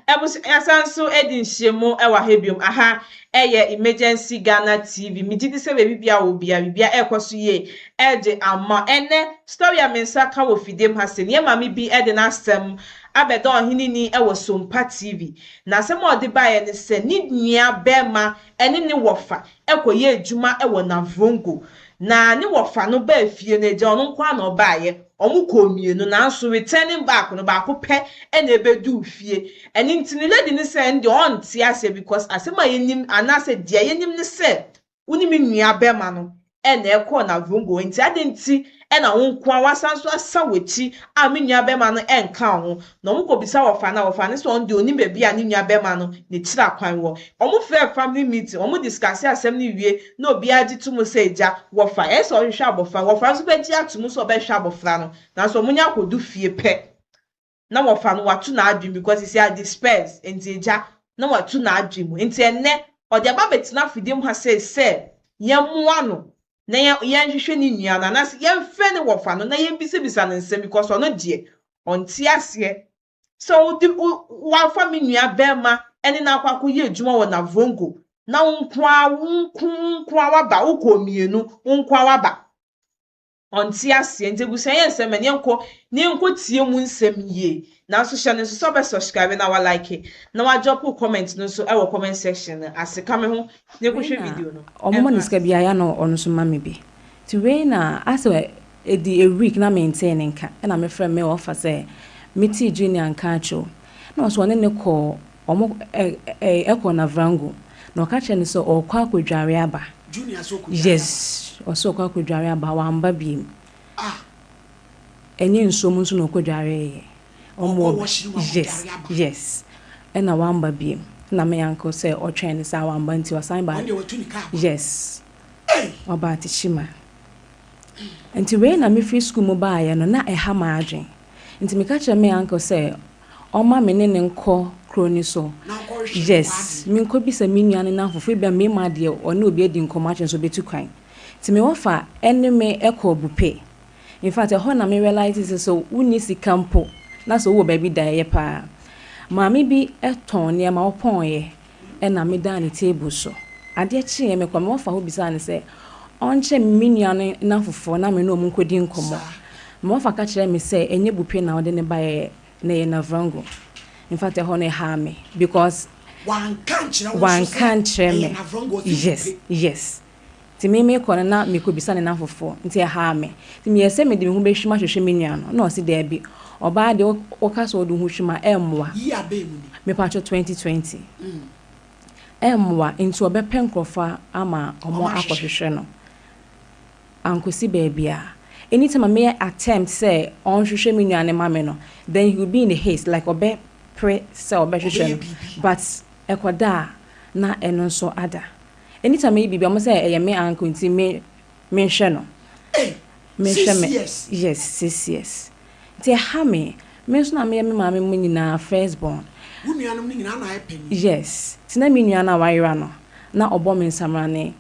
Abusua, yɛasan nso adi nhyiamu wɔ ha biom. Aha ɛyɛ Emergency Ghana TV. Megye di sɛ baabi bia wɔ bia, biribia ɛrekɔ so yie ɛde ama. Ɛnɛ story a me nsa ka wɔ fidie mu ha sɛ nea maame bi de n'asɛm abɛda ɔheneni wɔ Sompa TV. Na asɛm a ɔde baeɛ ne sɛ ne nua bɛrima ne ne wɔfa kɔyɛ adwuma wɔ Navrongo. Na ne wɔfa no baa fie no, agya ɔno nko ara na ɔbaeɛ. Wɔn kɔɔ mmienu, nanso returning back no, baako pɛ na ɛbɛduu fie. Ɛno nti ne lady ne sɛ ɛno deɛ ɔnte aseɛ, because asɛm a yɛnim anaasɛ deɛ yɛnim ne sɛ wo ne me nua bɛrima no ɛna ɛkɔɔ Navrongo, nti adi nti ɛna wo nko ara wasan so asa w'akyi a me nua bɛrima no ɛnka ho? Na wɔn kɔ bisa wɔfa no a, wɔfa no sɛ ɔno deɛ onim baabi a ne nua bɛrima no ne kyerɛ akwan wɔ. Wɔn frɛ family meeting, wɔn discuss asɛm no wie na obiara gye to mu sɛ agya wɔfa ɛsɛ ɔhwehwɛ abɔfra. Wɔfa nso bɛgye ato mu sɛ ɔbɛhwɛ abɔfra no, nanso wɔn nya akɔdu fie pɛ na wɔfa no wato n'adwene, because esi a disperse, nti agya na wato n'adwene mu. Nti ɛnɛ ɔde aba abɛtena afidie mu ha sɛ yɛmmoa no na yɛnhwehwɛ ne nua no anaasɛ yɛmfrɛ ne wɔfa no na yɛmbisabisa ne nsɛm, because ɔno deɛ ɔnte aseɛ sɛ wode wafa me nua bɛrima ɛne no akɔ akɔyɛ adwuma wɔ Navrongo na wo nko ara, wo nko ara waba, wokɔ mmienu, wo nko ara waba. Ɔnte aseɛ. Nti abusua, yɛ nsɛm ɛne yɛnkɔ ne yɛnkɔ tie mu nsɛm yie. Nanso hyɛ no nso sɛ ɔbɛ subscribe na wa like na wa drop comment no nso ɛwɔ comment section no ase. Ka me ho na yɛnkɔhwɛ video no. Ɔmo ma ne sika bi ayɛ na ɔno nso ma me bi. Nti wei na asɛ ɛdi a week na mentee ne nka, ɛna mefrɛ me ɔfa sɛ metee Junior nka akyɛw, na ɔso ɔne ne kɔ, ɔmo ɛ ɛ ɛkɔ Navrongo, na ɔka kyerɛ no sɛ ɔkɔ akɔdware aba. Junior sɛ ɔkɔdware? Yes, ɔsɛ ɔkɔ akɔdware aba, wamba biem. Ah. Ɛnyɛ nsuo mu nso na ɔkɔdwareeɛ. Ɔkɔ washroom akɔdware aba? Yes, ɛna wamba biem, na me uncle sɛ ɔtwɛn ne saa, wamba, nti ɔsan ba. Ɔno deɛ watu ne kaa ba. Yes. Hey! Ɔbaa Techiman. Nti wei na mefiri school mu baeɛ no na ɛha m'adwen, nti meka kyerɛ me uncle sɛ ɔma me ne ne nkɔ kuro ni so. Na nkɔhwehwɛ. Yes, menkɔ bisa me nua ne namfofo bi a mmarima deɛ ɔne obi adi nkɔmmɔ akyerɛ nso ɔbɛtu kwan. Nti me wɔfa ɛne me ɛkɔ Bupe. In fact, ɛhɔ na me realise sɛ wonni sika mpo na sɛ wowɔ baabi da, ɛyɛ paa. Maame bi ɛtɔn nneɛma, ɔpɔnyɛ, ɛna medaa ne table so. Adeɛ kyeeɛ mekɔ me wɔfa hɔ bisaa ne sɛ ɔnkyerɛ me nua no namfofoɔ na me ne ɔmo nkɔdi nkɔmmɔ. Me wɔfa ka kyerɛ me sɛ ɛnyɛ Bupe na ɔde ne baeɛ, na ɛyɛ Navrongo. In fact, ɛhɔ no ɛhaa me because Wanka nkyerɛ wo? Wanka nkyerɛ me. Ɛyɛ Navrongo, ɔsi Yes. Bupe. Yes, nti me mekɔ no na mekɔbisa ne namfofoɔ, nti ɛhaa me. Nti meyɛ sɛ mede me ho bɛhwim ahwehwɛ me nua no, na ɔse daabi, ɔbaa deɛ woka sɛ wode wo ho hwim a, ɛmmoa. Yi abɛn mu ni? Mepatwɛ, 2020. Ɛmmoa, nti ɔbɛpɛ nkurɔfoɔ ama ɔmo Ɔmo ahwehwɛ. akɔhwehwɛ no. Ankɔsi baabi a anytime a meyɛ attempt sɛ ɔnhwehwɛ me nua no ma me no, then he will be in a haste, like ɔbɛpere sɛ ɔbɛhwehwɛ Ɔbɛyɛ no. biribi. But ɛkɔda a na ɛno nso ada. Anytime meyɛ biribi a, ɔmo sɛ ɛyɛ me uncle, nti me menhwɛ no. Hey, menhwɛ 6 me. years. Yes, 6 years. Nti ɛha me nso na meyɛ me maame mu nyinaa first born. Wo nuanom no nyinaa na ayɛ panyin? Yes, nti na me nua no a wayera no na ɔbɔ me nsamrane,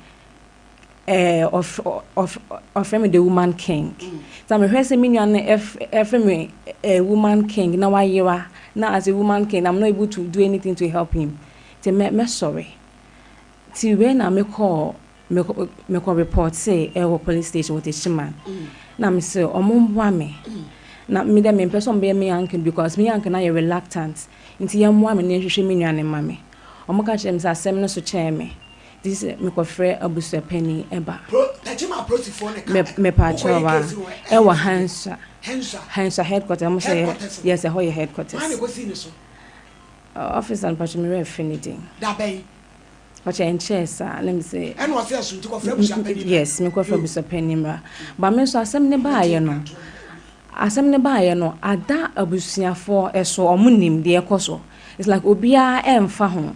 ɔfrɛ me the woman king. Nti mehwɛ sɛ me nua no ɛfrɛ me woman king na wayera, na as a woman king I'm not able to do anything to help him, nti mɛsɔre. Nti wei na mekɔ report sɛ ɛwɔ police station wɔ Techiman, na me sɛ ɔmo mboa me, na me dɛ mempɛ sɛ ɔmo bɛyɛ me uncle because me uncle na yɛ reluctant, nti yɛmmoa me na yɛhwehwɛ me nua ne ma me. Ɔmo ka kyerɛ me sɛ asɛm no so kyɛn me, nti sɛ mekɔfrɛ abusuapani ɛba. Pro Techiman apolisifoɔ ne ka? Mepaakyɛw, Wokɔyɛ wa case wɔ ɛwɔ Hansua. Hansua? Hansua headquarters, ɔmo sɛ Headquarters. Yes, ɛhɔ yɛ Wọn headquarters. na ekosi ne so? Officer no, mpatwɛ, me werɛ fi ne din. Dabɛn? Ɔkyɛ nkyɛɛ saa na me sɛ Ɛna ɔsɛ ɛso nti kɔfrɛ abusuapanyin. Yes, mekɔfrɛ abusuapani mmra ba. Me nso asɛm ne baayɛ no ada abusuafoɔ ɛso, ɔmo nim deɛ ɛkɔ so. It's like obiara ɛmfa ho,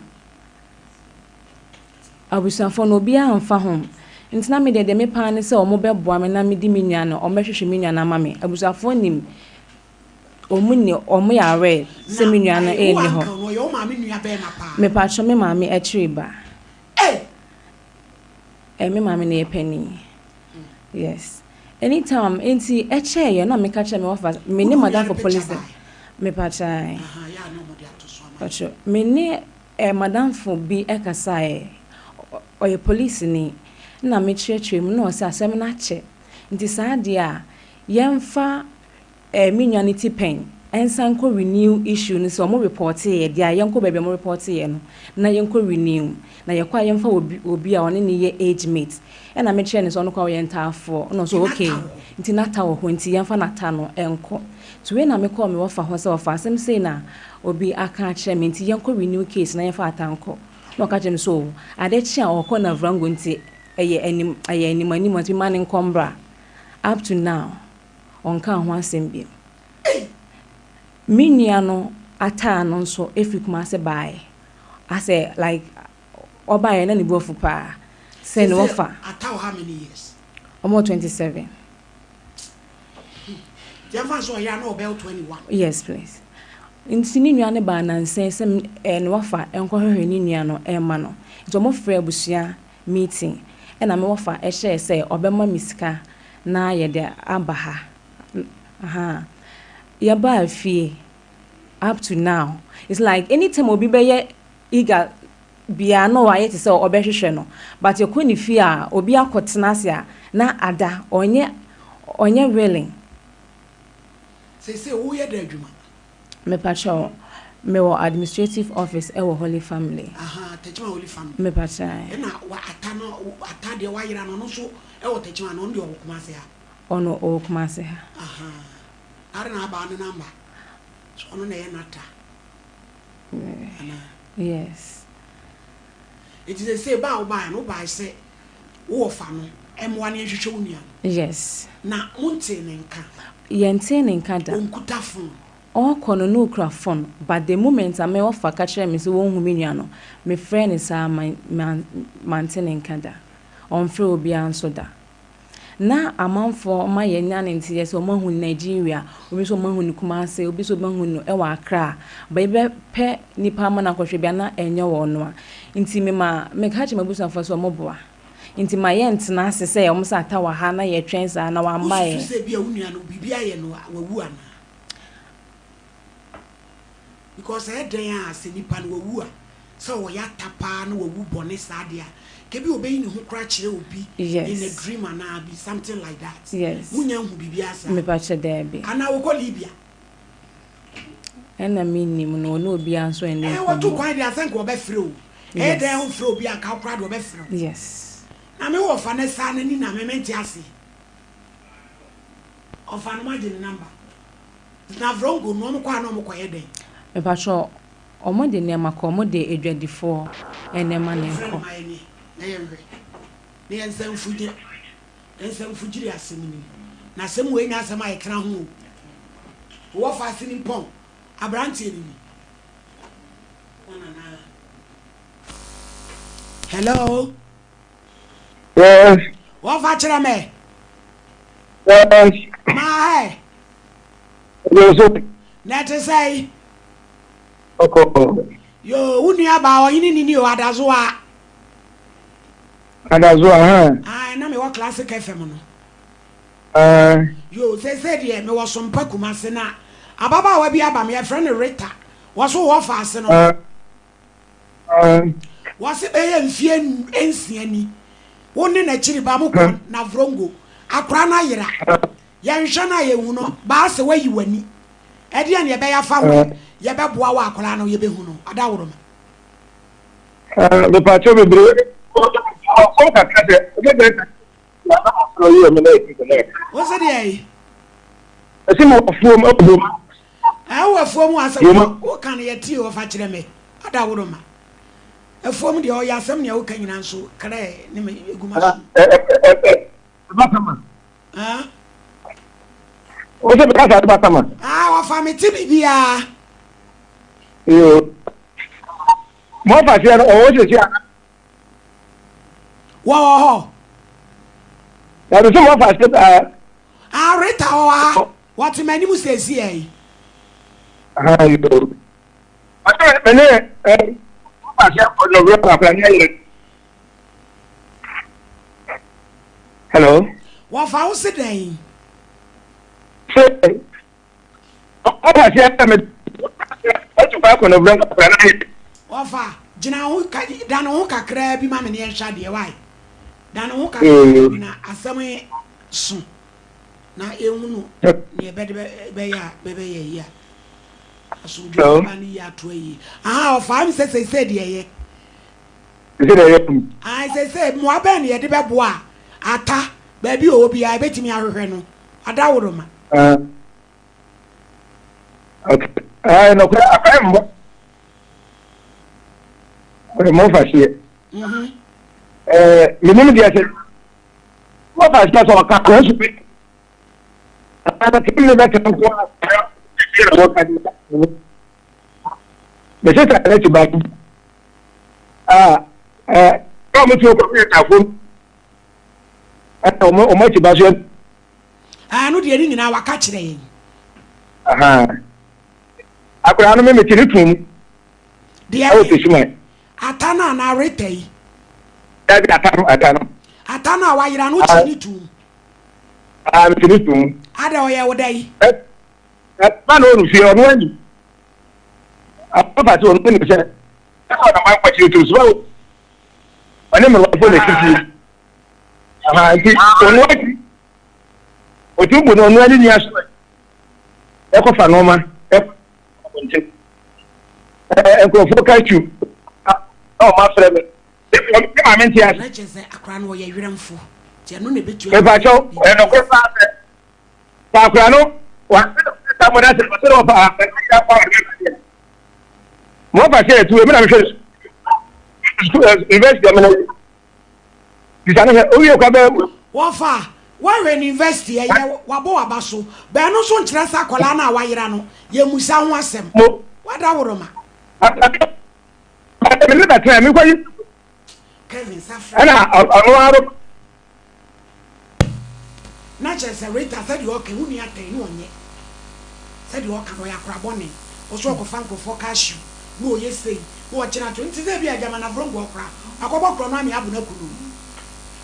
abusuafoɔ no obiara mfa ho, nti na me deɛ mepaa ne sɛ ɔmo bɛboa me na medi me nua no, ɔmo bɛhwehwɛ me nua no ama me. Abusuafoɔ nim, ɔmo ni, ɔmo yɛ aware sɛ me nua no ɛnni hɔ. No ɔyɛ wo maame nua bɛrima paa? Mepatwɛ, me maame akyiri ba. Hey! Me maame no yɛ panin. Yes, anytime nti ɛkyɛɛ yɛ na meka kyerɛ me wɔfa me ne Wo nua madam no for picture police. bae? Mepatwɛ. Aha, yɛ a na ɔmo de ato so. ma. Pakyɛ, me ne madamfo bi kasaeɛ, ɔyɛ polisini, na mekyerɛkyerɛ mu na ɔse asɛm no akyɛ, nti saa deɛ a yɛmfa me nua no ti pɛn nsan nkɔ renew issue no sɛ ɔmo repɔteeɛ deɛ a yɛnkɔ baabi a ɔmo repɔteeɛ no na yɛnkɔ renew na yɛkɔ a yɛmfa obi a ɔne ne yɛ age mate. Ɛna mekyerɛ no sɛ ɔno koraa ɔyɛ ntaafoɔ ɛna ɔsɛ okay nti n'ata wɔ hɔ nti yɛmfa n'ata no nkɔ. Nti wei na mekɔɔ me wɔfa hɔ sɛ ɔfa asɛm sei na obi aka akyerɛ me nti yɛnkɔ renew case na yɛmfa ata nkɔ. Na ɔka kyerɛ me sɛ oh ade kye a ɔkɔ Navrongo nti ɛyɛ anim ɛyɛ anim anim nti mma no nkɔ mbra. Up to now ɔnkaa ho asɛm bio. Me nua no ataa no nso firi Kumasi baeɛ. Asɛ like ɔbaeɛ na ne bo afu paa sɛ ne wɔfa. Ata wɔ how many years? Ɔmo wɔ 27. Yɛmfa no sɛ ɔyera na ɔbɛyɛ 21. Yes please. Nti ne nua no baa nansa yi sɛ ne wɔfa nkɔhwehwɛ ne nua no mma no. Nti ɔmo frɛɛ abusua meeting ɛna me wɔfa hyɛɛ sɛ ɔbɛma me sika na yɛde aba ha. Ahaa. Yɛbaa fie up to now it's like anytime obi bɛyɛ eager biara na wayɛ te sɛ ɔbɛhwehwɛ no but yɛkɔ ne fie a obi akɔtena ase a na ada ɔnyɛ ɔnyɛ willing. Seesei woyɛ dɛn adwuma? Mepakyɛw, mewɔ administrative office ɛwɔ Holy Family. Ahaa, Techiman Holy Family. Mepakyɛw. Ɛna wa ata no, ata deɛ wayera no, ɔno nso ɛwɔ Techiman anaa ɔno deɛ ɔwɔ Kumasi ha? Ɔno ɔwɔ Kumasi ha. Ahaa, ade na abaa ne number, so ɔno na ɛyɛ n'ata anaa? Yes. Nti seesei ba a wobaeɛ no, wobaeɛ sɛ wo wɔfa no mmoa no yɛnhwehwɛ wo nua no? Yes. Na montee ne nka? Yɛntee ne nka da. Ɔnkuta phone? Ɔɔkɔ no na okura phone but the moment a me wɔfa ka kyerɛɛ me sɛ wɔnhu me nua no, me frɛɛ no saa mante ne nka da. Ɔmfrɛɛ obiara nso da. Na amanfoɔ ma yɛnya ne nteɛ sɛ wɔahu no Nigeria, obi nso wɔahu no Kumasi, obi nso wɔahu no wɔ Accra. But yɛbɛpɛ nipa ama no akɔhwɛ bi a na ɛnyɛ wɔn a. Nti mema meka kyerɛ m'abusuafoɔ sɛ wɔboa. Nti ma yɛntena ase sɛ wɔn sɛ ata wɔ ha na yɛtwɛn saa na wamma Wosusu ɛ. sɛ ebia wo nua no biribi ayɛ no a wawu anaa? Because ɛyɛ dɛn a sɛ nipa no wawu a, sɛ ɔyɛ ata paa na wawu bɔne saa deɛ a, nka ebia ɔbɛyi ne ho koraa akyerɛ obi in a dream anaa bi something like that. Monnya nhu biribiara saa? Mepakyɛ daabi. Anaa wɔkɔ Libya? Ɛna mennim no, ɔne obiara nso nni Ɛɛ wɔtu nkɔmmɔ. kwan deɛ ansa nka wɔbɛfrɛ o. Ɛyɛ dɛn a womfrɛ obi a nka wo koraa deɛ wɔbɛfrɛ wo. Na me wɔfa no saa no ani na me mente aseɛ. Ɔfa no moagye ne number. Navrongo no ɔmo kɔ a na ɔmo kɔ yɛ dɛn? Mepakyɛw ɔmo de nneɛma kɔ, ɔmo de adwadifoɔ nneɛma na Frɛ no ɛkɔ. ma yɛnyɛ na yɛnhwɛ na yɛnsa mfu gye yɛnsa mfu gyiri asɛm no mu. Na asɛm wei nyɛ asɛm a yɛtena ho o. Wowɔ fa ase nimpɔn abranteɛ no ni. Wɔn anaa? Hello. Yes. Wɔfa kyerɛ mɛ. Yes. Maa hɛ. Yes. Na ɛte sɛe. Ɔkɔ. Yoo, wo nua baa ɔhene nini o, Adazoa. Adazoa, hɛn. Ah, na mewɔ Classic FM no. Ɛɛ. Yoo, seesei deɛ mewɔ Sompa Kumase na ababaawa bi aba me, yɛfrɛ no Rita. Wɔso wɔ faase no. Ɛɛ. Ɛɛ. Wɔse bɛyɛ mfie nsia ni, wo ne n'akyiri ba mo kɔ Navrongo, akora no ayera. Yɛnhwɛ no a yɛnhu no, baa sɛ woayi w'ani. Ɛdeɛn na yɛbɛyɛ afa ho a yɛbɛboa wo a akwadaa no yɛbɛhu no? Adaworoma. Mepakyɛw bebree ɔkɔm kakra sɛ ɔbɛbɛn Wo se deɛ yi? Ɛsɛ mo afuom ɛwɔ Ɛwɔ afuom asɛm woka no yɛtie ɔfa kyerɛ me adaworoma. Afuom deɛ ɔyɛ asɛm nea woka nyinaa nso krɛ ne me eguma so. Ɛba Wo sɛ bɛka saa ɛba sama. Ah, wɔfa me te biribiara. Yoo. Mo afa seɛ no ɔwɔ sɛsi a. Wɔwɔ hɔ. Yàtò sɛ mo afa seɛ ɛɛ. Ah, Rita wɔ ha. Wɔte m'anim sɛsi ɛ yi. Ah, yoo. Ɔsɛ mene ɛ mo afa seɛ ɔnɔwura akora ne ayerɛ. Hello. Wɔfa wo se dɛn? Sɛ ɔba se ɛmɛ ɔtu. Akɔ no brɛ nkɔkora na ayɛ. Ɔfa, gyina ho ka, dane ho kakraa bi ma me ne yɛnhwɛ adeɛ, why? Dane ho kakraa bi na asɛm yi so na yɛnhunu neɛ bɛde bɛyɛ a bɛbɛyɛ yi a. Asomdwoe bɛba ne yie atoa yie. Aha, ɔfa, ɛm sɛ seisei deɛ ɛyɛ. Seisei deɛ ɛyɛ kum. Ae, seisei mmoa bɛn na yɛde bɛboa a ata, baabi a ɔwɔ biara yɛbɛtumi ahwehwɛ no, adaworoma. Ah. Okay. Ah, nɔkorɛ akwan mmɔ. Mmɔ mfaseɛ. Ɛɛ, menim deɛ sɛ mmɔ mfaseɛ sɛ ɔka kwan so bi. Anaa ne bɛtena nko a na wɔka de. Me sista ne ti ba no. Ah, ɛɛ, ɔmo ti kɔ yɛ tafo. Ɛna ɔmo ɔmo akyi ba so yɛ. Ah, ɛno deɛ ne nyinaa waka kyerɛ yɛn. Akwadaa no meme te ne tum. Deɛ ɛwɔ Techiman. Ata no anaa Rita yi? Dabi ata no ata no. Ata no a wayera no wote ne tum. Ah, mete ne tum. Ada ɔyɛ wo dɛ yi? Ɛ ba na ɔnu fie ɔno ani. Afa sɛ ɔno ani sɛ ɛna ɔnam akɔkyere tum so ɔne me wafo na ɛsi fie. Aha, nti ɔno akyi ɔtumi bu no ɔno ani ni aso ɛkɔfa nneɛma ɛkɔ abɔnten ɛɛ nkurɔfoɔ ka tu na ɔmo afrɛ me ne maame nte ase. Na kyerɛ sɛ akora no ɔyɛ werɛmfo nti ɛno na ɛbɛtua. Mepakyɛw ɛnɔkorɛ paa sɛ sɛ akora no wase no sɛ mo na sɛ ɔsɛ ɔfa akora mo ɔfa sɛ ɛtu emi na mehwɛ university ɔmo na Bisa no hwɛ, owie kwa bɛyɛ. Wɔfa, woahwɛ no university ɛyɛ, wabɔ w'aba so, but ɛno nso nkyerɛ sɛ akwadaa no a wayera no, yɛmmusa ho asɛm. Mo. W'adaworoma. Me ne bɛtena, me nkɔ yi. Kevin Safra. Ɛna ɔno ara. Na kyerɛ sɛ Rita sɛdeɛ ɔka yi wo nua atɛn ne ɔnyɛ sɛdeɛ ɔka no ɔyɛ akora bɔne ɔso ɔkɔfa nkorɔfoɔ cashew na ɔyɛ sei na ɔkyena to nti sɛ ebia gyama na vrongo ɔkora akɔbɔ korɔ no ame abo no aku no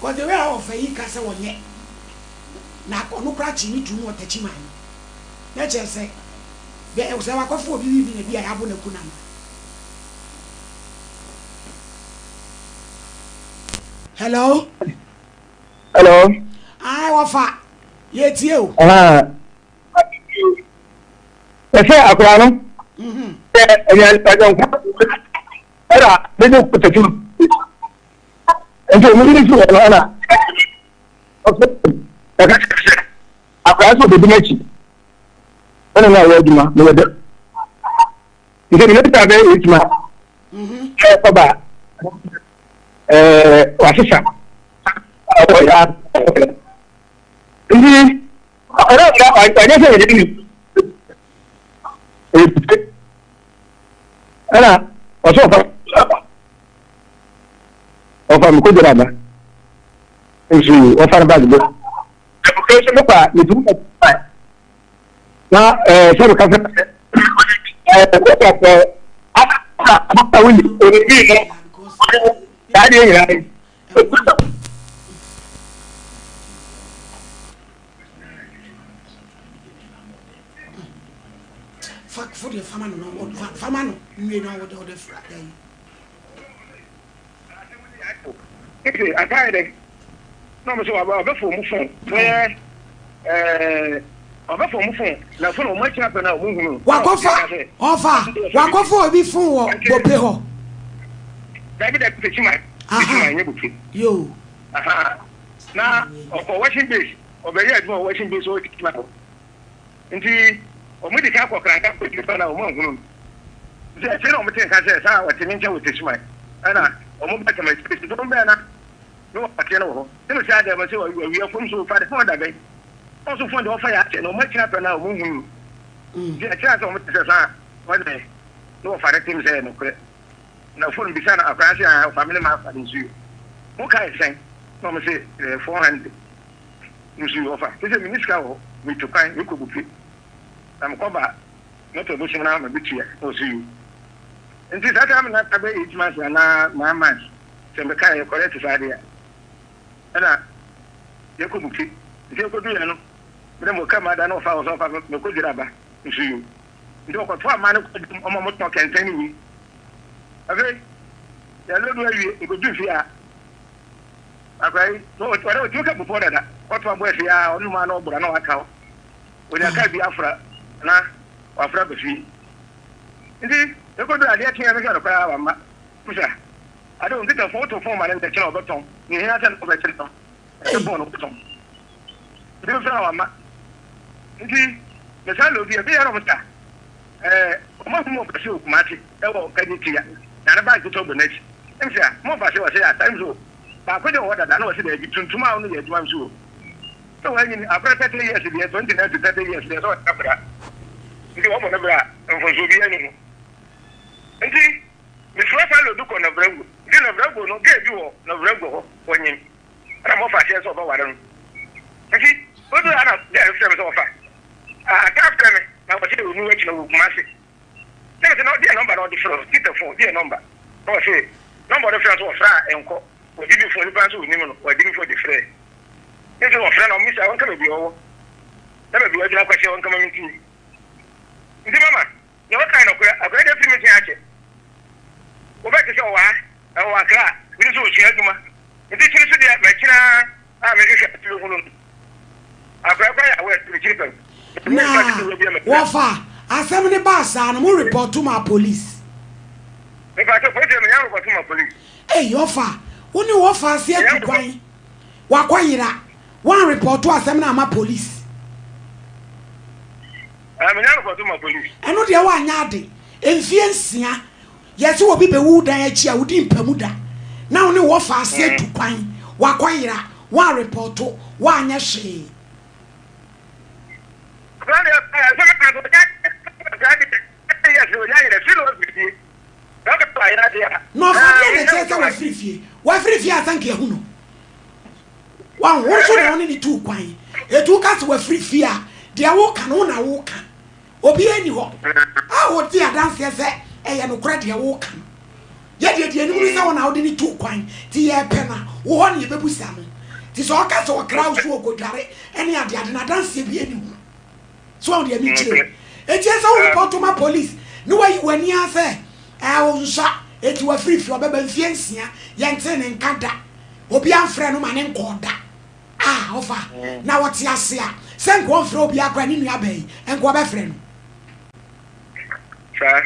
cause the way a ɔfa yi ka sɛ ɔnyɛ na ɔno koraa kye ne tuo mu ɔtakyi man no na kyerɛ sɛ bɛ sɛ wakɔfa obi biribi na bi a yɛabo no aku no anaa. Hello. Hello. Ayi wɔfa yɛtie o. Ɛsɛ akwadaa no. Sɛ ɛyɛ ɛyɛ nkwa ɛna ne de kɔtɛkyi nti ɔmo yi fi hɔ no ɛna ɔsɛ ɛka kyerɛ sɛ akwadaa sɛ ɔbɛdi n'akyi ɛna na ɔyɛ adwuma na yɛ dɛ nti ne nipa bɛyɛ adwuma ɛkɔba ɛɛ wasesa ɔyɛ nti ɔyɛ ɔnyɛ sɛ yɛde ni ɛna ɔsɛ ɔfa ɔfa mi ko gyina aba nso ɔfa no baagi bɔ ɛbùkún nso mekɔ a metumi kɔ na ɛɛ sɛ meka sɛ ɛɛ kɔkɔ kɔ asa abata wuli obi no saa deɛ nyinaa yi. Fa fo deɛ fama no na fama no nwie na ɔde ɔde fra yɛ. Ese atae dɛ na ɔmo sɛ ɔbɛfa ɔmo fon bɛyɛ ɛɛ ɔbɛfa ɔmo fon na fon ɔmo akyi apɛ na ɔmo hunu. Wakɔfa ɔfa wakɔfa obi fon wɔ bope hɔ. Dabi dabi Techiman Techiman nyɛ bope. Yoo. Na ɔkɔ washing base ɔbɛyɛ adwuma wɔ washing base wɔ Techiman hɔ. Nti wɔn di kan kɔ kranka kɔ nipa na wɔn anhunu no. Nti akyire na wɔn te nka sɛ saa ɔte ne nkyɛn wɔ Techiman. Ɛna wɔn ba Tama space nti wɔn bɛɛ na ne wɔn ateɛ no wɔ hɔ. Ne mo sɛ adeɛ mo sɛ awia fam so fa de fon da bɛn. Wɔn so fon de wɔfa yɛ akyɛ na wɔn akyire apɛ na wɔn nhunu no. Nti akyire asɛ wɔn te sɛ saa wɔn de ne wɔfa de tem sɛ yɛ nokorɛ. Na fon bisa na akwadaa sɛ ah ɔfa me ne ma afa de nsuo. Mo kae sɛn na wɔn se ɛyɛ 400. Nso ɔfa te sɛ menni sika wɔ hɔ, metu kwan mekɔ Bupe, na mekɔba a mɛpɛ bosea no ara mabetua na ɔse yoo. Nti saa time no aka bɛyɛ 8 months anaa 9 months sɛ mekae yɛ correct saa deɛ a, ɛna yɛkɔ Bupe. Nti yɛkɔduiɛ no mede mewɔ car mu ada na ɔfa wɔ sɛ ɔfa me mekɔ Dwiraba, nso yoo. Nti ɔkɔtoaa mmaa no kɔɔ dwam ɔma wɔtɔn kɛntɛn no wim. Afei yɛlodu awie, yɛkɔduu fie a, akwadaa yi, ɔde ɔtumi ka bupɔ dada, ɔtoa bɔɔ fie a, ɔnom a na ɔbora na waka hɔ. Ɔnya kaa bi afra na wafra aba fie. Nti yɛkɔduu adeɛ kyeeɛ mehwɛ no koraa wamma. Mesa, ade wo nkita fon, woto fon ma no nnɛ kyena ɔbɛtɔn, nea ehia sɛ na ɔbɛkyerɛ no, ɛsɛ fon no wotɔn. Nti mefrɛ no wamma. Nti mesan lodu, ɛbɛyɛ na ɔmo sa, ɛɛ ɔmo ahu mo ɔfase wɔ Kumasi ɛwɔ Kagye Tia, na ne bag ketewa bɔ n'akyi. Ɛm sɛ a, mo ɔfase wɔ se asa, ɛm sɛ o, baako deɛ wɔ hɔ dada, na ɔse daabi, tuntum a ɔno yɛ adwuma, ɛm sɛ o. Sɛ wanyin, akora 30 years deɛ, 29 to 30 years deɛ, sɛ ɔyɛ akora. Nti wɔbɔ ne bra a, mfomsoɔ biara nni ho. Nti mesua saa lodu kɔ Navrago. Nti Navrago no, girl bi wɔ Navrago hɔ, ɔnyim. Ɛna mɔfa aseɛ sɛ ɔbɛware no. Nti odu ha na girl no frɛ me sɛ ɔfa. Aka frɛ me na ɔse ɔnu akyi na ɔwɔ Kumasi. Na mese no deɛ nɔmba na ɔde frɛ wo, Peter phone, deɛ nɔmba. Na ɔse nɔmba ɔde frɛ no sɛ ɔfrɛ a ɛnkɔ. Ɔgye bi phone, nipa nso ɔnim no, ɔgye ne phone de frɛ. Ne nso ɔfrɛ no ɔmmisa ɔnka baabi a ɔwɔ. Na baabi a ɔgyina kwahyɛ ɔnka ma mentie. Nti mama Nea ɔka yɛ nokorɛ. Akwadaa bi afiri me nkyɛn akyɛ. Wobɛte sɛ ɔwɔ ha, ɔwɔ Accra. Bi nso ɔsua adwuma. Nti kyiri so deɛ makyini ara a mehwehwɛ ase bɛhunu no. Akwadaa koraa yɛ aware sɛ mekyiri fam. Na wɔfa asɛm no baa saa no mo repɔto maa police. Mepakyɛw polisi deɛ menya repɔto ma police. Ei ɔfa wo ne wɔfa ase atu kwan wakɔ yera wan repɔto asɛm no ama police. Ɛno deɛ woanyɛ ade. Mfeɛ nsia, yɛse obi bɛwu wo dan akyi a, wodi mpamu da. Na wo ne wo wɔfa ase atu kwan, wakɔyera, woanrepɔto, woanyɛ hwee. Na ɔfa deɛ na ɛkyerɛ sɛ wafiri fie. Wafiri fie a sɛ nka yɛahu no. Wahu, wo nso na wo ne no tuu kwan. Enti woka sɛ wafiri fie a, deɛ woka no, wo na woka. Obiara nni hɔ a ɔdi adanseɛ sɛ ɛyɛ nokorɛ deɛ woka no. Yɛ deɛ, deɛ yɛnim ne sɛ wo na wode no tuu kwan, nti yɛrepɛ no a, wo hɔ na yɛbɛbisa no. Nti sɛ ɔka sɛ ɔkra wo so ɔkɔdware ne adeade no, adanseɛ biara nni ho. So wahu deɛ mekyerɛ yi? Enti ɛsɛ sɛ wo repɔto ma police na wayi w'ani ara sɛ ɛɛ wo nsa, enti wafiri fie, ɔbɛba mfeɛ nsia, yɛntee ne nka da. Obiara mfrɛɛ no ma ne nkɔɔ da. Ah, ɔfa, na ɔte ase a, sɛ nka ɔmfrɛ obiara koraa, ne nua baa yi, nka ɔbɛfrɛ no. Saa.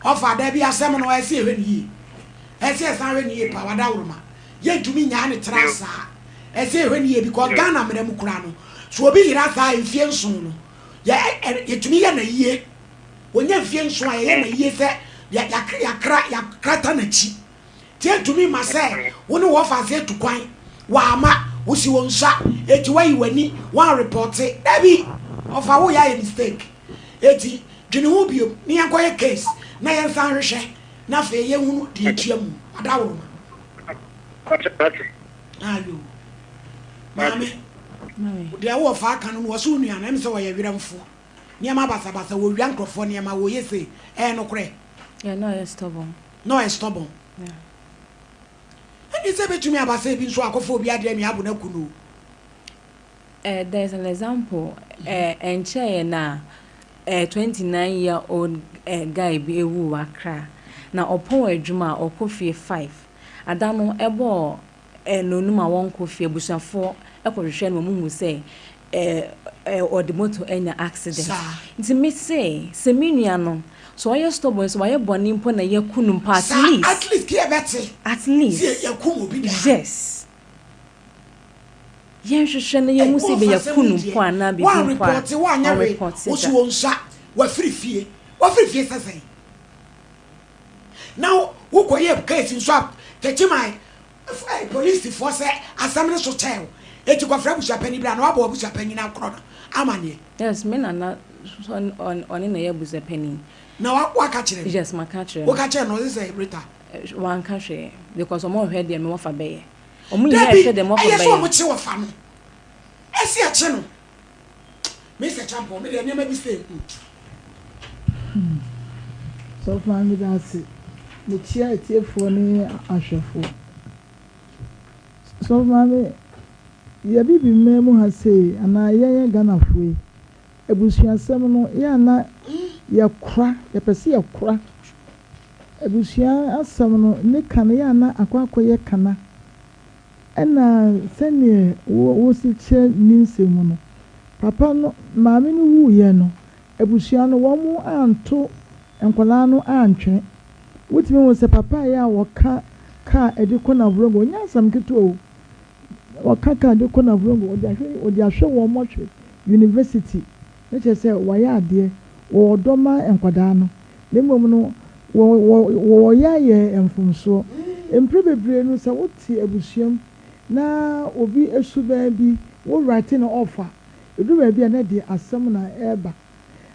Ɔfa, dabi, asɛm no, ɛsɛ yɛhwɛ no yie. Ɛsɛ yɛsan hwɛ no yie paa, wadaworoma. Yɛntumi nnyaa no tra saa. Ɛsɛ yɛhwɛ no yie because Ghana mmara mu koraa no, sɛ obi yera saa a, mfie nson no, yɛ, ɛ, yɛtumi yɛ no ayie. Ɔnya mfie nson a, yɛyɛ no ayie sɛ yɛ, yɛakra, yɛakrata n'akyi. Nti ɛntumi mma sɛ wo ne wɔfaase atu kwan, wamma, wosi wo nsa, enti wayi w'ani, woanrepɔte. Dabi! Ɔfa woyɛ ayɛ mistake. Enti dwene ho biom ne yɛnkɔyɛ case na yɛnsan nhwehwɛ na afei yɛnhunu deɛ ɛtua mu. Adaworoma. Ayoo. Maame, deɛ wo wɔfa aka no no, wɔse wo nua no, ɛm sɛ ɔyɛ werɛmfoɔ. Nneɛma basabasa, wɔwia nkurɔfoɔ nneɛma, wɔyɛ sei. Ɛyɛ nokorɛ? Yeah, na ɔyɛ stubborn. Na ɔyɛ stubborn. Yeah. Ɛnneɛ sɛ ɛbɛtumi aba sɛ ebi nso akɔfa obi adeɛ anwea abo no aku no o. Eh, there's an example. Eh, ɛnkyɛeɛ na eh, 29 year old eh, guy bi ewu wɔ Accra. Na ɔpɔn adwuma a ɔkɔ fie 5. Ada no ɛbɔɔ eh, nonum a wɔnkɔ fie, abusuafoɔ kɔhwehwɛ no ma wɔhu sɛ eh, eh, ɔde moto anya accident. Saa. Nti me se, sɛ me nua no, sɛ ɔyɛ stubborn, sɛ wayɛ bɔne mpo na yɛaku no mpo, at Saa, least. at least yɛbɛte At least. sɛ yɛakum obi daa. Yes. Yɛnhwehwɛ na Ei, yɛnhu sɛ ebia wɔmfa yɛaku asɛm yi no deɛ, mpo anaa biribi mpo a, woanrepɔte, woanyɛ hwee, ɔnrepɔte wo so da. wɔnsua, wafiri fie, wafiri fie sɛ sɛn? Na wokɔyɛɛ case nso a, Techiman polisifoɔ sɛ asɛm no so kyɛɛ wo, enti kɔfrɛ abusuapanin bra na wabɔ w'abusuapanin akorɔ no amaneɛ. Yes, me nana nso ɔne na ɛyɛ abusuapanin. Na waka kyerɛ no? Yes, maka akyerɛ no. Woka kyerɛ no, ɔse sɛ Rita? Wanka hwee because ɔmo nhwɛ deɛ me wɔfa bɛyɛ. Ɔmo nyinaa Dabi, hwɛ deɛ me wɔfa ɛyɛ sɛ bɛyɛ. ɔmo kye wɔfa no. Ɛse ɛkye no. Mister Champon, me deɛ nneɛma bi sei hmm. Hmm. Sɔfo Maame meda ase. Mekyia atiefoɔ ne ahwɛfoɔ. Sɔfo Maame, yɛ Abibiman mu ha sei anaa yɛn yɛ Ghanafoɔ yi, abusuasɛm no yɛ a na. Yɛkora, yɛpɛ sɛ yɛkora abusua asɛm no ne ka no yɛ a na akɔ akɔyɛ kana. Ɛna sɛdeɛ wosi kyerɛ ne nsɛm mu no, papa no, maame no wuiɛ no, abusua no wɔn anto nkwadaa no antwene. Wotumi hu sɛ papa yi a wɔka kaa ɛde kɔ Navrongo, ɔnyɛ asɛm ketewa o. Wɔka kaa de kɔ Navrongo, wɔde ahwɛ wɔn ahwɛ university. Ne kyerɛ sɛ wɔayɛ adeɛ, wɔwɔ dɔ ma nkwadaa no. Na mmom no, wɔyɛ ayɛ mfomsoɔ. Mpere bebree no, sɛ wote abusua mu na obi esu baabi, wo write no off a, edu baabi a na de asɛm na ɛreba.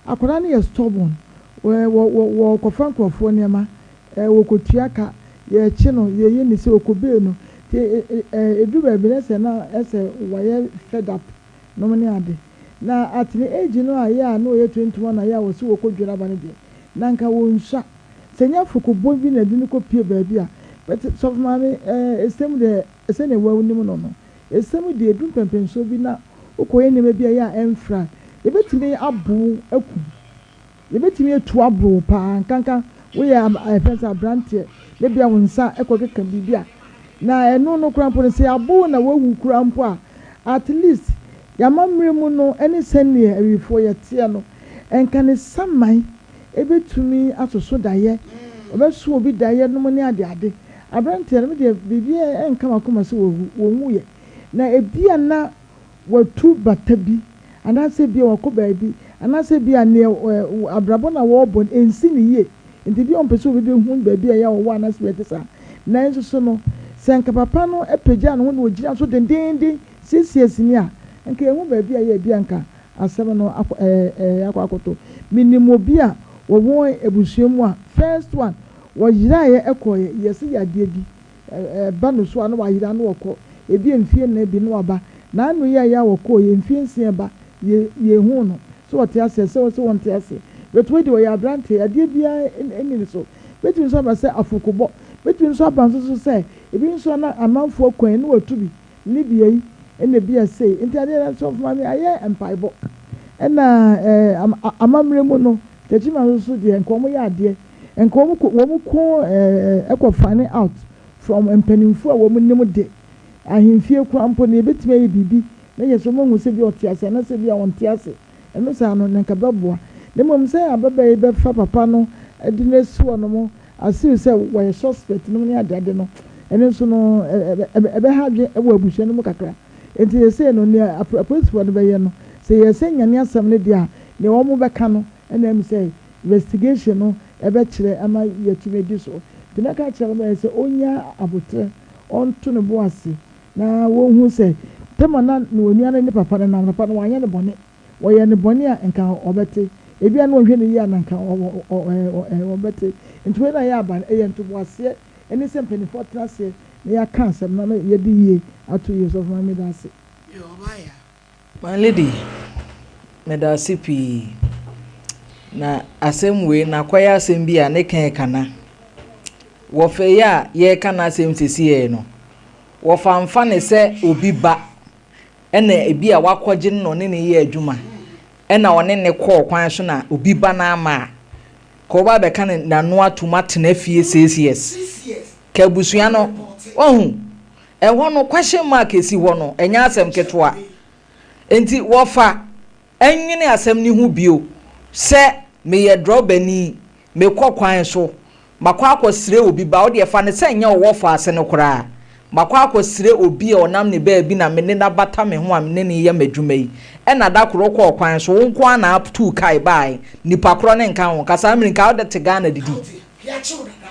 Akwadaa no yɛ stubborn. Wɔ wɔ wɔkɔfa nkurɔfoɔ nneɛma, wɔkɔtua ka, yɛkye no, yɛyɛ ne sɛ okobee no. Te ɛ ɛ edu baabi na sɛ na ɛsɛ wɔyɛ fed up nom ne ade. Na at ne age no a yɛ a na ɔyɛ 21 a yɛ a wɔsi wɔkɔ dwere aba no deɛ, na nka wɔnsua. Sɛ nyɛ afokobɔ bi na ɛde no kɔ pie baabi a, but sɔfo maame, esɛm deɛ, sɛnea wɔanim no, esɛm deɛ, edu mpɛmpɛnsoɔ bi na wokɔyɛ nneɛma bi a yɛ a ɛmfra, yɛbɛtumi abo aku, yɛbɛtumi atu aboro paa. Nkanka woyɛ ɛfɛn sɛ aberanteɛ na bia wo nsa ɛkɔ keka biribi a, na ɛno no koraa mpo no, sɛ abo na wawu koraa mpo a, at least yɛamammerɛ mu no ɛne sɛneɛ awifoɔ yɛteɛ no, ɛnka ne saman ebɛtumi atoso daeɛ, ɔbɛso obi daeɛ nom ne ade ade. Aberanteɛ no deɛ, biribi ɛnka makoma sɛ wɔwu, wɔnwuyɛ, na ebia na watu bata bi anaasɛ bia wakɔ baabi anaasɛ bia neɛ abrabɔ na wɔrebɔ no ɛnsi ne yie, nti bi a ɔmpɛ sɛ obi bɛhu baabi a ɛyɛ a wɔwɔ anaasɛ baabi saa. Nanso so no, sɛ nka papa no apagya ne ho na ogyina so dendenden siesie sini a, nka ehu baabi a yɛ bi a nka asɛm no akɔ ɛɛ ɛɛ akɔ akɔtɔ. Minim obi a wɔwɔ abusua mu a, first one wɔyeraeɛ ɛkɔɛ, yɛsɛ yadeɛ bi ɛba no so a na wayera na wɔkɔ ebi mfie nna bi na waba n'ano yi a yɛ a wɔkɔɔ yɛ mfie 6 ba yɛ yɛhu no sɛ wɔte aseɛ sɛ wɔnte aseɛ. Bɛtumi de wɔyɛ aberanteɛ, adeɛ biara ɛni ne so. Bɛtumi nso aba sɛ afokobɔ, bɛtumi nso aba nso so sɛ ebi nso na amanfoɔ kwan ne watu bi ne bea yi ɛna bi ase. Nti adeɛ no nso maame ayɛ mpaebɔ, ɛna amammerɛ mu no, tɛkyima nso so deɛ, nka wɔn yɛ adeɛ, nka wɔn kɔ ɛkɔ find out from mpanimfoɔ a wɔn nim de ahemfie kora mpo na ebɛtumi ayɛ biribi na yɛ sɛ wɔn ahu sɛ bi ɔte ase anaasɛ bi a ɔnte ase. Ɛno saa no na nka bɛboa. Na mmom sɛ ababaa yi bɛfa papa no de no esi hɔ nom asiri sɛ wɔyɛ suspect nom ne adeade no, ɛno nso no ɛbɛha adwe wɔ abusua no mu kakra. Nti yɛsɛ no nea apolisifoɔ no bɛyɛ no, sɛ yɛsɛ nyane asɛm no deɛ a, nea wɔn bɛka no ɛna sɛ investigation no ɛbɛkyerɛ ama yɛtumi di so. Nti mɛka kyerɛ no sɛ ɔnya abotire, ɔnto ne bo ase na wɔnhu sɛ tɛma na ne onua no ne papa no nam papa no wanyɛ ne bɔne. Wɔyɛ ne bɔne a, nka ɔbɛte ebi a na ɔhwɛ ne yie a, na nka ɔbɛte. Nti wei na yɛ aba no, ɛyɛ ntoboaseɛ ɛne sɛ mpanimfoɔ tena aseɛ na yɛaka asɛm na yɛde yie ato yie. Sɔfo maame, da ase. My lady, meda ase pii. Na asɛm wei na akɔyɛ asɛm bi a ne kan kana wɔfɛ yi a yɛreka n'asɛm sisi yɛ no, wɔfa nfa ne sɛ obi ba ɛna ebi a wakɔgye no na ɔne ne yɛ adwuma, ɛna ɔne ne kɔɔ kwan so na obi ba n'ama a ka ɔba abɛka ne n'ano atum atena fie 6 years ka abusua no. Ɔhu ɛhɔ no, question mark esi hɔ no, ɛnyɛ asɛm ketewa. Nti wɔfa ɛnwene asɛm ne ho bio sɛ meyɛ drɔbani, mekɔ kwan so, makɔ akɔsrɛ obi ba. Wodeɛ fa ne sɛ nyɛ ɔwɔ fa ase no koraa, makɔ akɔsrɛ obi a ɔnam ne baabi na mene n'abata me ho a mene ne yɛ m'adwuma yi, ɛna da koro kɔɔ kwan so, wo nko ara na atu kae bae, nipa korɔ ne nka ho kasa mmiri nka wode te Ghana didi.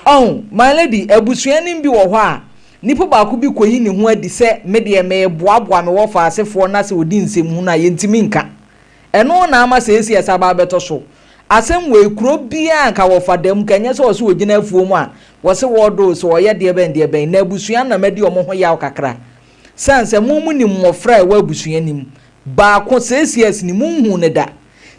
Ɔn, my lady, abusua nim bi wɔ hɔ a nipa baako bi kɔyi ne ho adi sɛ me deɛ meboaboa me wɔ fa asefoɔ na sɛ ɔdi nsɛm hu no a, yɛntumi nka. Ɛno na ama sɛ esi ɛsɛ aba abɛtɔ so. Asɛm wɔ ekuro biara nka wɔfa dɛm nka nyɛ sɛ ɔsɛ ogyina afuo mu a wɔsɛ wɔɔdo sɛ ɔyɛ deɛ bɛn deɛ bɛn na abusua nam adi ɔmo ho yaw kakra san sɛ mo mu nim mmɔfra a ɛwɔ abusua nim baako 6 years ni mu nhu ne da.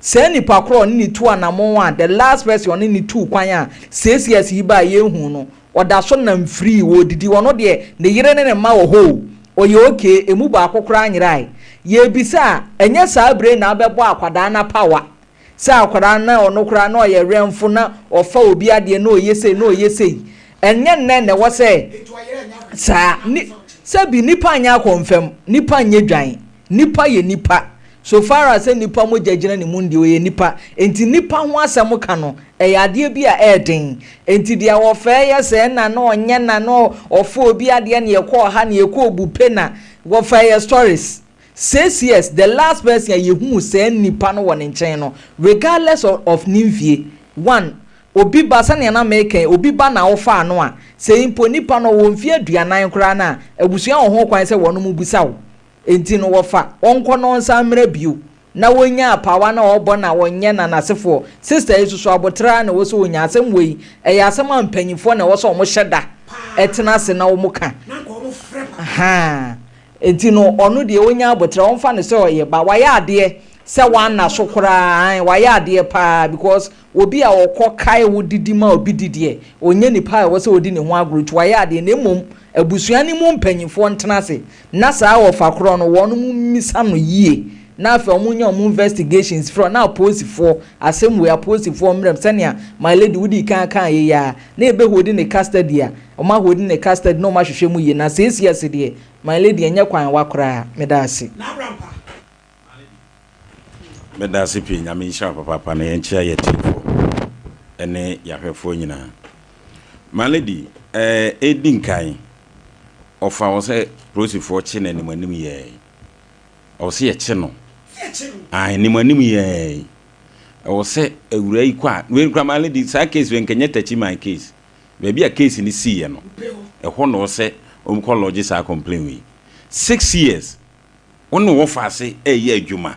Saa nipa korɔ ɔne ne tu anamɔ a, the last person ɔne ne tu kwan a 6 years yi ba a yɛnhu no, ɔda so nam free, wɔdidi, ɔno deɛ ne yere ne ne mma wɔ hɔ o, ɔyɛ okay, emu baako koraa nyerae. Yɛbisa a, ɛnyɛ saa bere na abɛbɔ akwadaa n'apawa. Sɛ akwadaa no na ɔno koraa na ɔyɛ werɛmfo na ɔfa obi adeɛ na ɔyɛ sei na ɔyɛ sei. Ɛnyɛ nnɛ na ɛwɔ sɛ saa. Ni, sɛbi nipa nyɛ akɔmfam, nipa nyɛ dwan, nipa yɛ nipa. So far as sɛ nipa mogya gyina ne mu no deɛ ɔyɛ nipa. Enti nipa ho asɛm ka no, ɛyɛ adeɛ bi a ɛyɛ den. Enti deɛ wɔfɛɛ yɛ sɛ ɛna na ɔnyɛ na na ɔfa obi adeɛ na yɛkɔɔ ha na yɛkɔɔ bupe na wɔfɛɛ yɛ stories. Six years, the last person a yɛhuu saa nipa no wɔ ne nkyɛn no, regardless of ne mfie, one, obi ba, sɛnea na meka yi, obi ba na wofaa no a, sɛ mpo nipa no ɔwɔ mfie 40 koraa no a, abusua wɔ ho kwan sɛ wɔnom bisa wo. Enti no wɔfa, ɔnkɔ na ɔnsan mmra bio, na wɔnya apaawa na ɔbɔ na wɔnyɛ na n'asefoɔ. Sister yi soso aboterɛ ara na ɛwɔ sɛ ɔnya. Asɛm wei, ɛyɛ asɛm a mpanyinfoɔ na ɛwɔ sɛ wɔhyɛ da tena ase na wɔka. Ahaa. Enti no ɔno deɛ ɔnya aboterɛ ɔmfa no sɛ ɔyɛ ba wayɛ adeɛ sɛ wanna so koraa ae wayɛ adeɛ paa because obi a ɔkɔ kae wo didi ma obi di deɛ ɔnyɛ nipa a ɛwɔ sɛ ɔdi ne ho agorɔ nti wayɛ adeɛ na mmom abusua no mu mpanyinfoɔ ntena ase na saa ɔfa korɔ no wɔn mmisa no yie na afei wɔn nyɛ wɔn investigations frɛ na apolisifoɔ asɛm wei apolisifoɔ mmerɛm sɛnea my lady wodi kan kan yɛ yi a na ebe hold ne custody a wɔn ahold ne custody na wɔn ahwehwɛ mu yie na seesie ase deɛ. My lady ɛnyɛ kwan wa koraa meda ase. Meda ase pii Nyame nhyira wo papaapa na yɛnkyea yɛ atiefoɔ ɛne yɛahwɛfoɔ nyinaa. My lady ɛɛ ɛdi nkan ɔfa wɔ sɛ polisifoɔ kye no anim anim yɛɛ ɛwɔ sɛ yɛkye no anim anim yɛɛ ɛwɔ sɛ awura yi kɔ a wei kora my lady saa case wei nkɛnyɛ takyi my case Baabi a case no siiɛ no, ɛhɔ na ɔsɛ wɔkɔ lodge saa complain wei. 6 years, wo ne wo faase ɛreyɛ adwuma,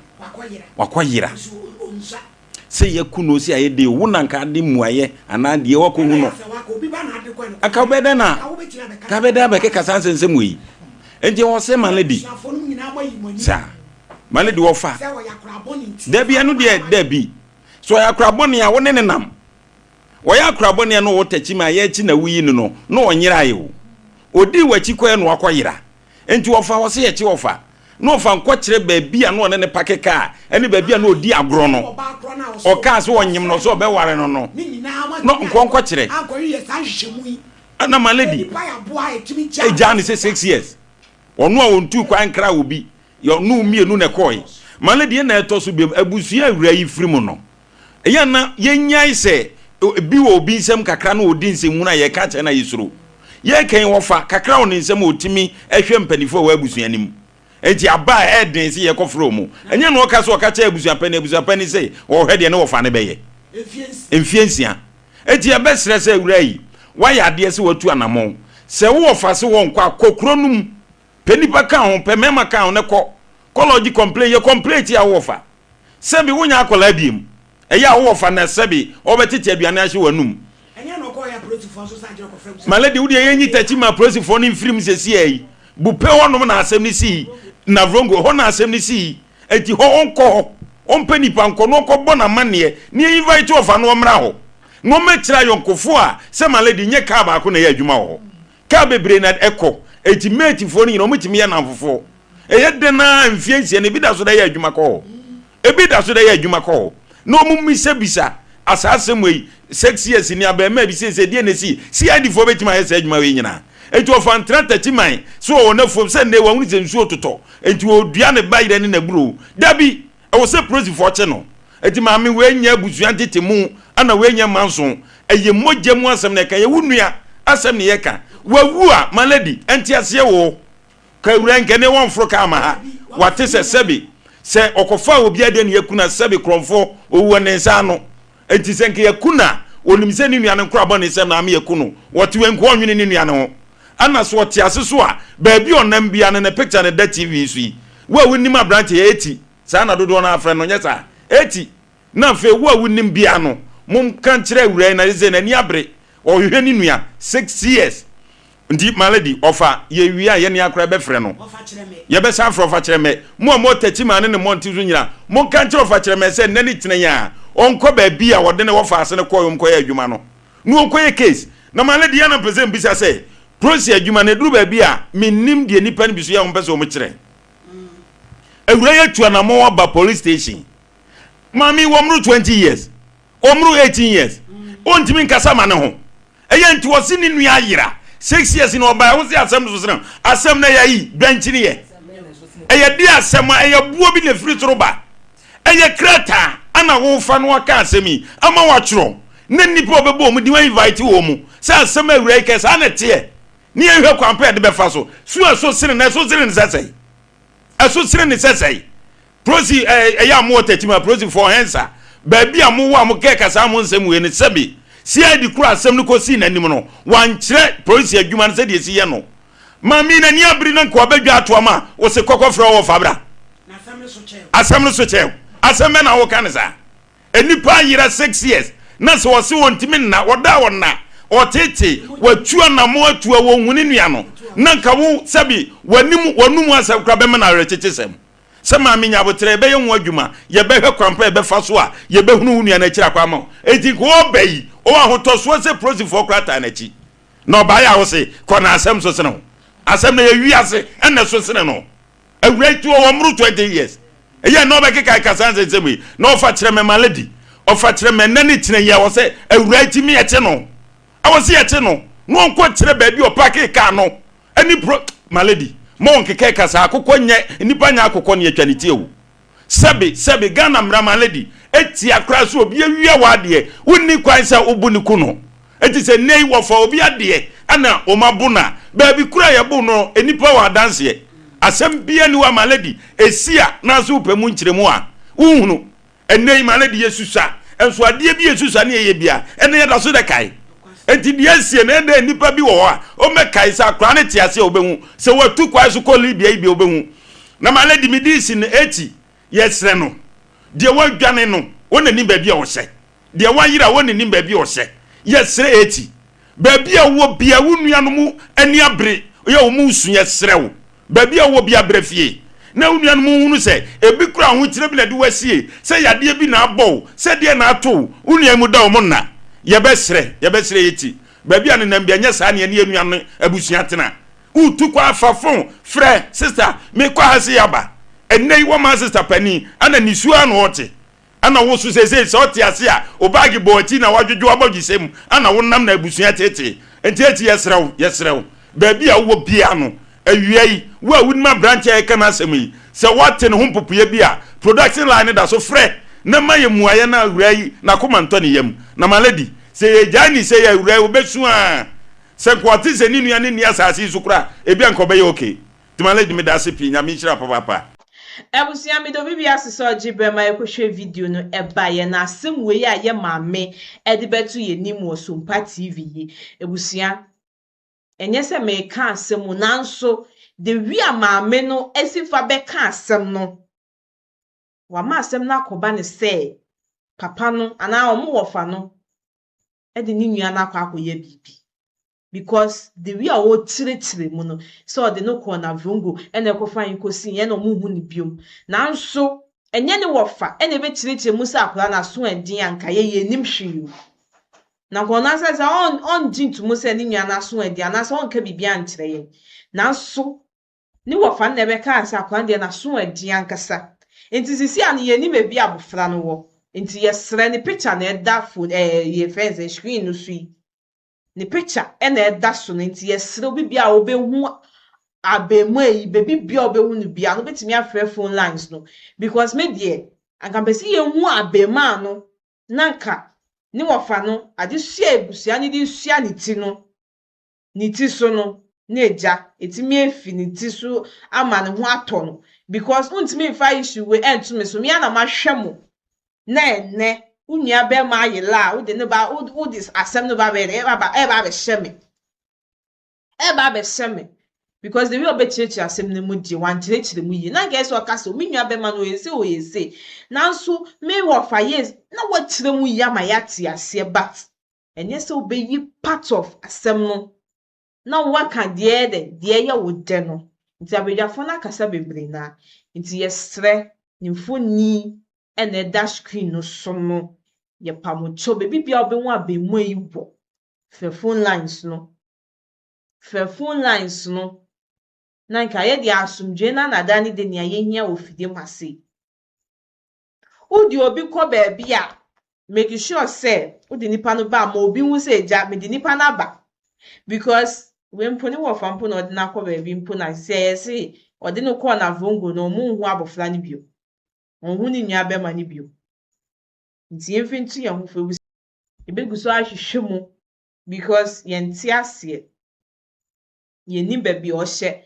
wakɔ yera. Sɛ yɛku no sɛ ayɛ de wo na nka ade mmuayɛ anaa deɛ wakɔhu no. Aka wobɛyɛ dɛn na ka bɛyɛ dɛn abɛkeka saa nsɛnsɛm wei. Enti ɛwɔ sɛ ma lady saa ma lady wɔfa. Dabi ɛno deɛ dabi. So ɔyɛ akora bɔne a wo ne ne nam. Wɔyɛ akora bɔne a na ɔwɔ takyi ma yɛrekyi na woyi no no, na ɔnyerae o. Odii w'akyi kɔɛ na wakɔyera. Enti ɔfa hɔ sɛ yɛkye ɔfa. Na ɔfa nkɔkyerɛ baabi a na ɔne no pake kaa ne baabi a na ɔdi agorɔ no. Ɔkaa sɛ ɔnyem no sɛ ɔbɛware no no, na nkɔ nkɔkyerɛ. Ɛna my lady gyaa no sɛ 6 years. Ɔno a ɔntuu kwan nkra obi, ɔne wo mmienu na ɛkɔɔe. My lady ɛna ɛtɔ so biom, abusua a awuraa yi firi mu no, Ɛyɛ a na yɛnnyae sɛ bi wɔ obi nsam kakra na ɔdi nsɛmhunu a yɛka kyerɛ no a yɛsuro. Yɛreka yi wɔfa kakra wɔ ne nsam a ɔtumi hwɛ mpanimfoɔ a ɛwɔ abusua no mu. Enti aba a ɛyɛ den sɛ yɛkɔfrɛ wɔn. Ɛnyɛ na ɔka sɛ ɔka kyerɛ abusuapanin, abusuapanin sɛ ɔrehwɛ deɛ ne wɔfa no bɛyɛ. Mfeɛ 6. Enti yɛbɛsrɛ sɛ awuraa yi, woayɛ adeɛ sɛ woatu anammɔn. Sɛ wo wɔfa se wɔnkɔ a, kɔ kuro no mu. Pɛ nnipa ka ho, pɛ mmarima ka ho na kɔ. Kɔ lodge complain, yɛ complain tia wo wɔfa. Sɛbi wonyɛ akwadaa biem. Ɛyɛ a wowɔ fa na sɛbi ɔbɛtete aduane ahyɛ w'anum. My lady wo deɛ yɛnyi takyi ma apolisifoɔ no mfiri mu sɛsiaa yi. Bupe hɔ nom na asɛm no sii. Navrongo hɔ na asɛm no sii. Enti hɔ ɔnkɔ hɔ. Ɔmpɛ nipa nkɔ na ɔnkɔ bɔ n'amanneɛ na yɛ invite ɔfa no ɔmmra hɔ. Na ɔmmɛkyerɛ ayɔnkofoɔ a sɛ my lady nyɛ car baako na ɛyɛ adwuma wɔ hɔ. Car bebree na ɛkɔ. Enti mate foɔ no nyinaa wɔtumi yɛ nnamfofoɔ. Ɛyɛ dɛn ara mfeɛ 6 no ebi da so dɛ yɛ adwuma kɔ hɔ. Ebi da so dɛ yɛ adwuma kɔ hɔ. Na wɔn mmisabisa asaa asɛm wei 6 years ni abɛɛmaa bi seesei deɛ na esi. CID foɔ bɛtumi ayɛ saa adwuma wei nyinaa. Enti wɔfa ntra takyiman so wɔ wɔn afuom sɛ nnɛ wɔahunu sɛ nsuo totɔ enti wɔredua ne bayerɛ ne n'aburoo. Dabi! Ɛwɔ sɛ polisifoɔ kye no. Enti maame wei nyɛ abusua ntetemu ɛna wei nyɛ manso. Ɛyɛ mogya mu asɛm na ɛka. Ɛyɛ wo nua asɛm na yɛka. Wawu a, my lady, nteaseɛ wɔ hɔ. Ka awura nkɛ ne wɔnforo kaa ma ha. Wate sɛ sɛbe sɛ ɔkɔfaa obi adeɛ ne yɛku no a sɛbe korɔmfoɔ owu wɔ ne nsa ano. Enti sɛ nka yɛku no a onim sɛ ne nua no nkora bɔ ne nsam na ama yɛku no. Wɔte wei nka ɔnwene ne nua no ho. Ɛna sɛ ɔte ase so a baabi a ɔnam biara no ne picture no da TV so yi. Wo a wonim aberanteɛ yi Eti saa na dodoɔ no ara frɛ no nyɛ saa? Eti. Na afei wo a wonim bia no, monka nkyerɛ awuraa yi na sesei n'ani abere, ɔhwehwɛ ne nua, 6 years nti my lady ɔfa, yɛwie a yɛne akora bɛfrɛ no, yɛbɛsan afrɛ ɔfa kyerɛ mɛ, mo a mowɔ Techiman ne ne mmɔnten so nyina, monka nkyerɛ ɔfa kyerɛ mɛ sɛ nnɛ ne kyena yi a ɔnkɔ baabi a ɔde ne wɔfa ase no kɔɔ wɔn adwuma no, na ɔnkɔyɛ case. Na my lady yɛ na mpɛ sɛ mbisa sɛ, polisi adwuma no ɛduru baabi a mennim deɛ nnipa no bi so yɛ a wɔmpɛ sɛ wɔkyerɛ. Awuraa yi atu anamɔn aba police station. Maame yi wɔmmoro 20 years, ɔmmoro 18 years, ɔntumi nkasa ma ne ho. Ɛyɛ nti ɔse ne nua ayera 6 years na ɔbaeɛ, wo se asɛm so sene asɛm na ɛyɛ ayi dwankyini yɛ. Ɛyɛ de asɛm a ɛyɛ boɔ bi na ɛfiri soro ba. Ɛyɛ krataa ana wofa no aka asɛm yi ama watwerɛ na nnipa a ɔbɛbɔ wɔn din wa invite wɔn mu sɛ asɛm a awura yi kɛ saa na ɛteɛ ne yɛnhwɛ kwan pa yɛde bɛfa so. So ɛso sene na ɛso sene ne sɛ sɛe? Ɛso sene ne sɛ sɛe? Prosi ɛ ɛyɛ a mowɔ tɛkyim a prosifoɔ hɛnsa baabi a mowɔ a mokɛka saa mo nsɛm wei no sɛbe CID koro asɛm no kɔsii n'anim no wankyerɛ polisi adwuma no sɛdeɛ ɛsi yɛ no Maame yi n'ani abere na nka wabɛdwa ato ama wo se kɔkɔ frɛ wo wɔfa bra asɛm no so kyɛw asɛm bɛ na woka no saa Nnipa ayera 6 years na sɛ ɔse ɔntumi nna, ɔda a ɔnna, ɔtete, watu anamon atu a ɔnhu ne nua no, na nka wo sɛbe w'anim w'anum asɛm koraa bɛma no awerɛkyekyesɛm. Sɛ maame nya aboterɛ yɛbɛyɛ ho adwuma, yɛbɛhwɛ kwan pa a yɛbɛfa so a yɛbɛhunu wo nua no akyiri akɔ ama wo. Enti nka ɔba yi, ɔwɔ ahotɔsoɔ sɛ prosifoɔ koraa taa n'akyi. Na ɔbaeɛ a wose kɔ na asɛm so sene wo. Asɛm no ɛyɛ wiase ɛna ɛso sene no. Awura yi ti ɔwɔ mmoro 20 years. Ɛyɛ na ɔbɛkeka kasa nsɛnsɛm yi na ɔfa kyerɛ me ma lady. Ɔfa kyerɛ me ɛnɛ ne kyerɛ yi a wɔ sɛ awura yi ti me yɛkye no. Ɛwɔ sɛ yɛkye no na ɔnkɔ kyerɛ baabi ɔpake kaa no ɛne pro ma lady. Ma ɔnkeka kasa akokɔ nyɛ nipa nyɛ akokɔ ne atwa ne ti awu. Sɛbe sɛbe Ghana mmara ma lady etia koraa sɛ obi awia w'adeɛ wonni kwan sɛ wobu no ku no. Enti sɛ nnɛ yi wɔfa obi adeɛ ɛna wɔn abo no a, baabi koro a yɛbo no nnipa wɔ adanseɛ. Asɛm biara nni hɔ a ma lady esi a na sɛ wopɛ mu nkyerɛmu a wonhunu. Ɛnnɛ yi ma lady yɛsusua nso adeɛ bi a yɛsusua ne yɛyɛ bia ɛnnɛ yɛda so dɛkae. Enti deɛ asie no ɛdɛn nnipa bi wɔ hɔ a wɔmmɛkae sɛ akwadaa no te ase a wɔbɛhu. Sɛ watu kwan so kɔ Libya yi bi a wɔbɛhu. Na my lady me dii si no eti yɛsrɛ no deɛ wadwane no wɔn na nim baabi a ɔhyɛ deɛ wayera wɔn na nim baabi a ɔhyɛ yɛsrɛ eti baabi a wɔ bia wo nuanom ani abere yɛ wɔn su yɛsrɛ wo baabi a wɔ bia brɛ fie na wo nuanom nhunu sɛ ebi kura ahokyerɛ bi na de wasie sɛ yadeɛ bi na abɔ wo sɛ deɛ na ato wo wo nua mu da wɔn nna yɛbɛsrɛ yɛbɛsrɛ eti baabi a nenam bia nyɛ saa ne ɛne yɛn nua no abusua tena Wotu kwan fa fon frɛ sista mekɔ ha sei aba. Ɛnnɛ yi wɔmaa sista panin ɛna nisuo ara na ɔte. Ɛna wo so seesei sɛ ɔte ase a wo baage bɔ w'akyi na wadwodwo w'abɔdwesɛ mu ɛna wonam na abusua teetee. Nti eti yɛsrɛ wo yɛsrɛ wo baabi a wowɔ biara no awia yi wo a wonim aberanteɛ a yɛka n'asɛm yi sɛ woate ne ho mpopoeɛ bi a production line no da so frɛ na ma yɛ mmuaeɛ na awuraa yi n'akoma ntɔ ne yam. Na my lady sɛ yɛgyae ne sei a awuraa yi ɔbɛsu aa. Sɛ nka ɔte sɛ ne nua no nni asaase yi so koraa a, ebia nka ɔbɛyɛ okay. Nti my lady meda ase pii, Nyame nhyira wo papaapa. Abusua meda obi biara ase sɛ ɔgye berɛ ma yɛkɔhwɛ video no ɛbaeɛ na asɛm wei a yɛ maame de bɛto yɛn anim wɔ Sompa TV yi abusua ɛnyɛ sɛ meka asɛm o nanso the way a maame no asi fa bɛka asɛm no wama asɛm no akɔba ne sɛ papa no anaa wɔn wɔfa no de ne nua no akɔ akɔyɛ biribi because the way a ɔrekyerɛkyerɛ mu no sɛ ɔde no kɔɔ Navrongo ɛna ɛkɔfa yi kɔsii ɛna ɔmo nhu no biom nanso ɛnyɛ ne wɔfa ɛna ɛbɛkyerɛkyerɛ mu sɛ akwadaa no aso ɛden a nka yɛ yɛnnim hwee o na nka ɔno asɛ sɛ ɔngye ntomu sɛ ne nua no aso ɛden anaasɛ ɔnka biribi ankyerɛ yɛn nanso Ne wɔfa no na ɛbɛkaa sɛ akwadaa no deɛ n'aso ɛden ankasa. Nti sisi a no yɛnnim baabi a abɔfra no wɔ. Nti yɛsrɛ ne picture na ɛda phone ɛɛ yɛfrɛ no sɛ screen no so yi. Ne picture ɛna ɛda so no nti yɛsrɛ obi biara a ɔbɛhu abɛɛmoa yi baabi biara a ɔbɛhu no biara no wobɛtumi afrɛ phone lines no because me deɛ anka mpɛ sɛ yɛhu abɛɛmoa no na nka ne wɔfa no adesua a abusua no de sua ne ti no ne ti so no na agya ɛtumi afi ne ti so ama ne ho atɔ no because wontumi mfa issue wei ɛnto me so me ara na mahwɛ mo na ɛnɛ wo nua bɛrima ayela a wode ne ba wode asɛm no ba bɛyɛ dɛ ɛba ɛba abɛhyɛ me ɛba abɛhyɛ me because the way ɔbɛkyerɛkyerɛ asɛm no mu deɛ wankyerɛkyerɛ mu yie na nka ɛsɛ ɔka sɛ me nua bɛrima no ɔyɛ se ɔyɛ se nanso me wɔfa yɛ na wakyerɛ mu yie ama yɛate aseɛ but Ɛnyɛ sɛ wobɛyi part of asɛm no na woaka deɛ ɛyɛ dɛn, deɛ ɛyɛ wo dɛ no. Nti abadwafoɔ no akasa bebree na nti yɛsrɛ ne mfoni na ɛda screen no so no, yɛpa mo kyɛw baabi biara wobɛhu abaamua yi wɔ, frɛ phone lines no, frɛ phone lines no na nka yɛdeɛ asomdwoeɛ no ara na ada ne de nea yɛhia wɔ fidie mu ha sei. Wode obi kɔ baabi a, make sure sɛ wode nipa no ba a ma obi hu sɛ agya mede nipa no aba. Because wei mpo ne wɔfa mpo na ɔde no akɔ baabi mpo na sɛ yɛse ɔde no kɔɔ Navrongo no ɔmo nhu abɔfra no bio. Ɔnhu ne nua bɛrima no bio. Nti yɛmfa ntu yɛn ho fo. Yɛbɛgu so ahwehwɛ mu because yɛnte aseɛ. Yɛnnim baabi a ɔhyɛ.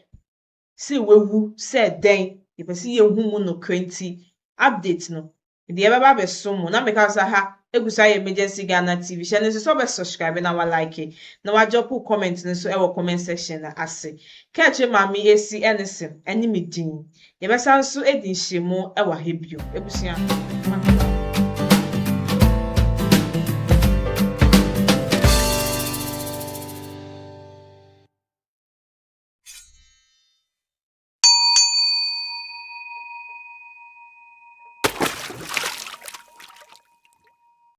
Sɛ wawu sɛ dɛn, yɛpɛ sɛ yɛhu mu nokorɛ nti update no deɛ yɛbɛba abɛso mo na meka sɛ ha egu so ayɛ Emergency Ghana TV. Hyɛ no nso sɛ ɔbɛ subscribe na wa like na wa drop comment no nso ɛwɔ comment section no ase. Kɛkyerɛ maame esi ɛne sem ɛne me din. Yɛbɛsan nso edi nhyiamu ɛwɔ ha bio. Ebusua.